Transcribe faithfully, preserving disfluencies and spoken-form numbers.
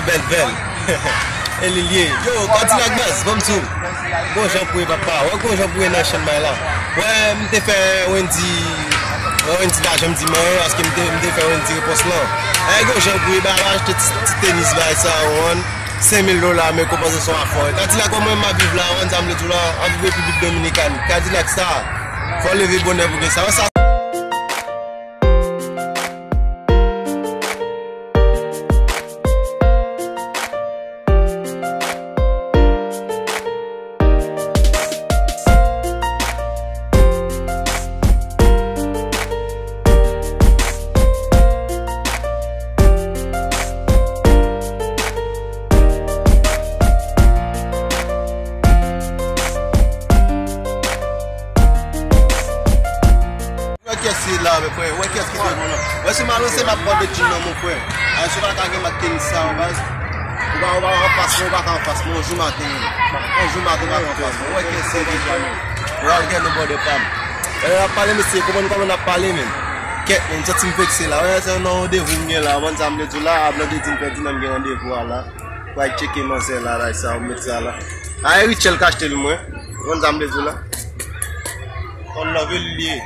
Bèl, bèl. E li l ye. Yo, Kadilak baz, ban m di w. Gon jan pou ye papa. Wè gon jan pou ye nan chann bay la. Wè, m te fè Wendy, wè Wendy la, jan m di mwen, paske m te, m te fè Wendy repons lan. E gon jan pou ye, ba, ba achte ti, ti tenis bay sa, w konprann. Senk mil dola, men konpansasyon a fò. Kadilak, kòman m ap viv la, w konn sa m vle di w la, ap viv Repiblik Dominikani. Kadilak sa, fò leve bonè pou gen sa. Wè sa. Wè kiyès se la, men frè. Wè kiyès ki te bon la. Wè si m al ranse, m ap pran de djin nan men w, frè. Ay, si w pa ka gen mak tenis sa, baz. Ou pa, ou pa anfas mwen, ou pa ka anfas mwen. On jou maten, on jou maten, ou pa ka anfas mwen. Wè kiyès se deja, men. Ou al gen nou bòdè pa m. E, ap pale, mesye, konprann kòman n ap pale, men. Kèt, men, m santi m vekse la. Wè, se yon randevou m gen la. Konn sa m vle di w la, a Blondedy m pèdi nan m gen randevou a la. Pral tcheke manzè la, la, sa, ou met sa la. A, e Richel k achte l mwen. Konn sa m vle di w la. On love li ye.